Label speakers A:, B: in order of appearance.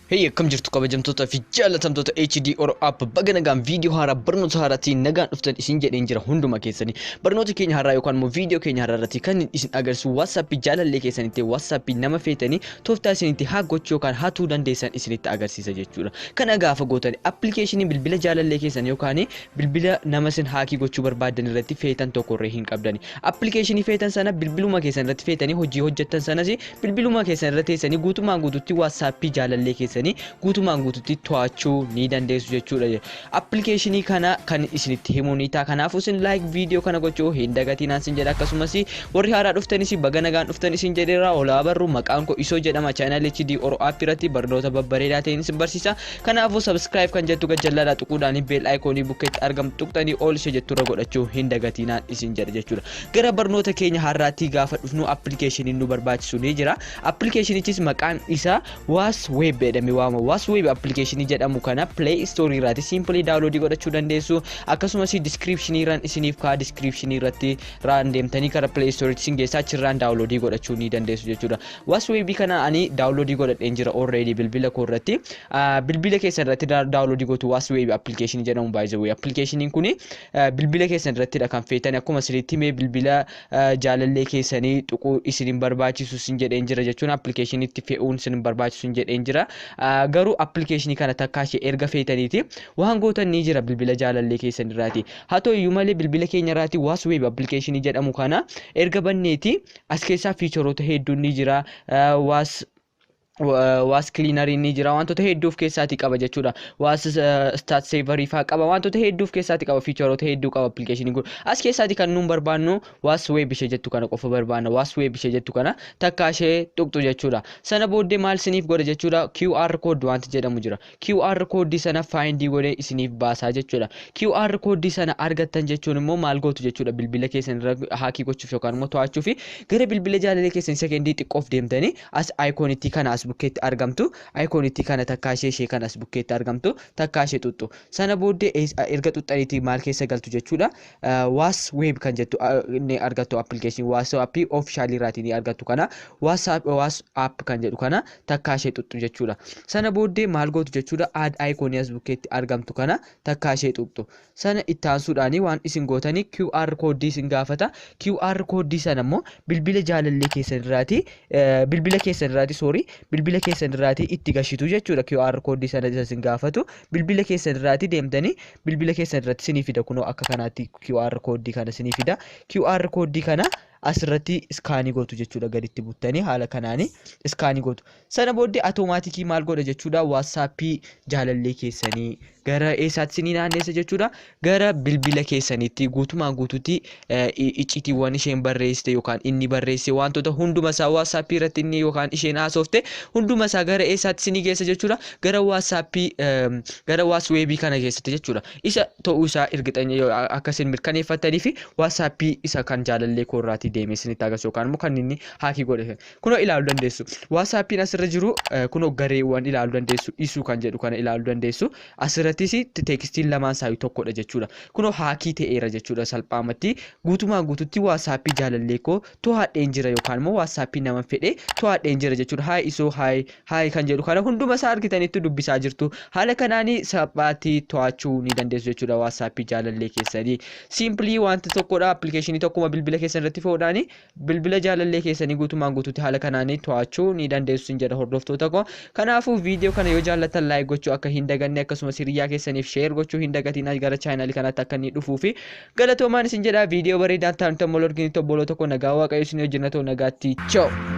A: Hey, akkam jirtu kabajamtoota fi jaalatamtoota HD Oro App? Baga nagaan viidiyoo haaraa, barnoota haaraatiin nagaan dhuftan isin jedheen jira hunduma keessanii. Barnoota keenya haaraa yookaan immoo viidiyoo keenya haaraa irratti kan isin agarsiisu WhatsApp jaalallee keessanitti, WhatsApp nama feetanii tooftaa isinitti haa gochuu yookaan hatuu dandeessan isinitti agarsiisa jechuudha. Kana gaafa gootan appilikeeshinii bilbila jaalallee keessan yookaan bilbila nama isin haakii gochuu barbaadan irratti feetan tokkorree hin qabdani. Appilikeeshinii feetan sana bilbiluma keessan irratti feetanii, hojii hojjettan sanas bilbiluma keessan irra teessanii guutumaan guututti WhatsApp jaalallee keessanii guutumaan guututti to'achuu ni dandeessu jechuudha. Appilikeeshinii kana kan isinitti himuu ni ta'a. Kanaafuu isin like viidiyoo kana gochuu hin dagatinaan isin jedha. Akkasumas warri haaraa dhuftanis baga nagaan dhuftan isin jedheera. Olaa barru, maqaan koo Isoo jedhama. Channel HD Oro App irratti barnoota babbareedaa ta'een isin barsiisa. Kanaafuu subscribe kan jettu gajjallaadhaa tuquudhaan bell iconii bukkeetti argamtu tuqxanii ol ishee jetturra godhachuu hin dagatinaan isin jedha jechuudha. Gara barnoota keenya har'aatti gaafa dhufnu appilikeeshiniin nu barbaachisu ni jira. Appilikeeshinichis maqaan isaa Was Web jedhamee waamama. Was Web appilikeeshinii jedhamu kana Play Store irraati simply download godhachuu dandeessu. Akkasumas description irraan isiniif kaa, description irratti raan deemtanii karaa Play Store isin geessaa, achirraan download godhachuu ni dandeessu jechuudha. Was Web kana ani download godhadheen jira already bilbila koo irratti. Bilbila keessan irratti download gootu Was Web appilikeeshinii jedhamu. By the way, appilikeeshiniin kuni bilbila keessan irrattidha kan feetan. Akkuma isinitti himee, bilbila jaalallee keessanii tuquu isin hin barbaachisu isin jedheen jira jechuun, appilikeeshiniitti fe'uun isin hin barbaachisu hin jedheen jira. Garuu appilikeeshinii kana takkaa ishee erga feetaniiti waan gootan ni jira bilbila jaalallee keessan irraati. Haa ta'u iyyuu malee, bilbila keenya irraati Was Web appilikeeshinii jedhamu kana erga banneeti as keessaa fiicharoota hedduun ni jira. Was cleanerii ni jira, wantoota hedduu of keessaatii qaba jechuudha. Was stat saverii faa qaba, wantoota hedduu of keessaatii qaba, fiicharoota hedduu qaba appilikeeshiniin kun. As keessaatii kan nuun barbaannu Was Web ishee jettu kana qofa barbaanna. Was Web ishee jettu kana takkaa ishee tuqxu jechuudha. Sana booddee maal isiniif godha jechuudha? QR code wanti jedhamu jira. QR code sana find godhee isiniif baasaa jechuudha. QR code sana argattan jechuun immoo maal gootu jechuudha? Bilbila keessan irra haakii gochuuf yookaan immoo to'achuuf gara bilbila jaalalee keessan sekendii xiqqoof deemtanii as iconitti kana as bukkeetti argamtu, iconitti kana takkaa ishee kana as bukkeetti argamtu takkaa ishee xuxxu. Sana booddee erga xuxxaniitii maal keessa galtu jechuudha? Was Web kan jettu ni argattu. Appilikeeshinii WhatsApp officialii irraatii ni argattu kana, Was App kan jedhu kana takkaa ishee xuxxu jechuudha. Sana booddee maal gootu jechuudha? Add iconii as bukkeetti argamtu kana takkaa ishee xuxxu. Sana itti aansuudhaanii waan isin gootanii QR koodii isin gaafata. QR koodii sana immoo bilbila jaalallee keessan irraatii, bilbila keessan irraatii, sorry, bilbila keessan irraatii itti gashitu jechuudha. QR koodii sana isa isin gaafatu bilbila keessan irraatii deemtanii bilbila keessan irratti isinii fida. Kunoo akka kanaatti QR koodii kana isinii fida. QR koodii kana asirratti scan gootu jechuudha. Gaditti buttanii haala kanaanii scan gootu. Sana booddee automatic maal godha jechuudha? WhatsAppii jaalallee keessanii gara eessaatti isinii naanneessa jechuudha? Gara bilbila keessaniitti. Guutumaan guutuutti iccitiiwwan isheen barreessite yookaan inni barreesse, wantoota hunduma isaa, WhatsAppii irratti inni yookaan isheen haasofte hunduma isaa gara eessaatti isinii geessa jechuudha? Gara WhatsAppii, gara Was Webii kana keessatti jechuudha. Isa ta'uu isaa ergixanya akka isin mirkaneeffattanii fi WhatsAppii isa kan jaalallee koorraatii deemee isinitti agarsiisu yookaan immoo kan inni haakii godhe kunoo ilaaluu dandeessu. WhatsAppiin asirra jiru kunoo gareewwan ilaaluu dandeessu, isuu kan jedhu kana ilaaluu dandeessu. Asirrattis textiin lamaan isaayyuu tokkodha jechuudha. Kunoo haakii ta'eera jechuudha. Salphaamatti guutumaan guututti WhatsAppii jaalallee koo to'adheen jira yookaan immoo WhatsAppii nama fedhe to'adheen jira jechuudha. Hi isoo, hi hi kan jedhu kana hunduma isaa argitanitti dubbisaa jirtu. Haala kanaanii salphaatti to'achuu ni dandeessu jechuudha WhatsAppii jaalallee keessanii. Simply wanta tokkodha, appilikeeshinii tokkuma bilbila keessan irratti fe'uudhaani bilbila jaalallee keessanii guutumaan guututti haala kanaanii to'achuu ni dandeessu sin jedha, hordoftoota koo. Kanaafuu viidiyoo kana yoo jaallattan like gochuu akka hin daganne, akkasumas hiriyaa keessaniif share gochuu hin dagatiin gara chaanaalii kanaatti akka inni dhufuu fi galatoomaan isin jedha. Viidiyoo bareedaan ta'an tammoo arginu, obboloota koo, nagaa Waaqayyo isin wajjin haa ta'u, nagaatti, ciao.